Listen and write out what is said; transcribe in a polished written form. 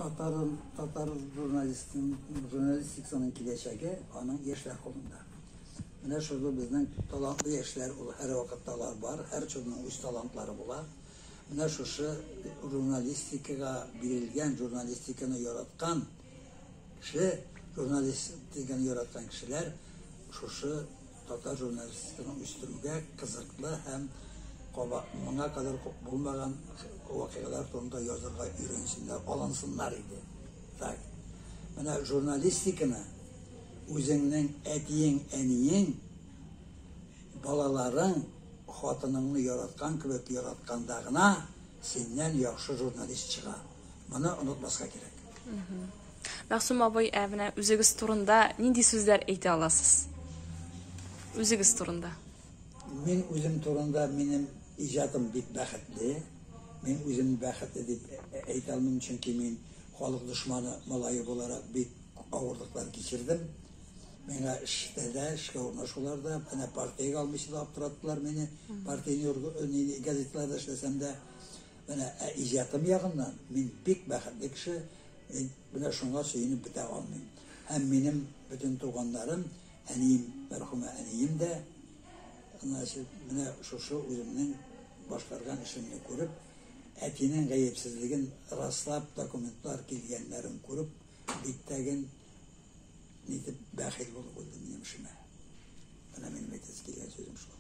Татар татар журналистын журналистикасының киләчәге аның яшьләр кулында. Менә шул безнең талантлы яшьләр, ул һәрвакытта алар бар, һәр чорның үз талантлары була. Менә шушы журналистикага бирелгән, журналистиканы яраткан кеше, журналистиканы яраткан кешеләр шушы татар журналистикасын үстерүгә кызыклы һәм моңа кадәр булмаган вакыйгалар турында язырга өйрәнсеннәр, алынсыннар иде. Так. Менә журналистиканы үзеңнең әтиең, әниең, балаларың, хатыныңны яраткан кебек яратканда гына синнән яхшы журналист чыга. Моны онытмаска кирәк. Мәгъсум абый, ә менә үзегез турында нинди сүзләр әйтә аласыз? Үзегез турында. Мин үзем турында, минем иҗатым бик бәхетле. Мин үземне бәхетле дип әйтә алмыйм, чөнки мин халык дошманы малае буларак бик авырлыклар кичердем. Миңа эштә дә, эшкә урнашуларда, әнә партиягә алмыйча да аптыраттылар мине. Партийный газеталарда эшләсәм дә. Менә ә иҗатым ягыннан мин бик бәхетле кеше, мин менә шуңа сөенеп бетә алмыйм. Һәм минем бөтен туганнарым, әнием, мәрхүмә әнием дә, значит, менә шушы үземнең башкарган эшемне күреп, әтинең гаепсезлеген раслап документлар килгәннәрен күреп, биттәген нитеп бәхил булып үлде минем эшемә. Менә минем әйтәсе килгән сүзем шул.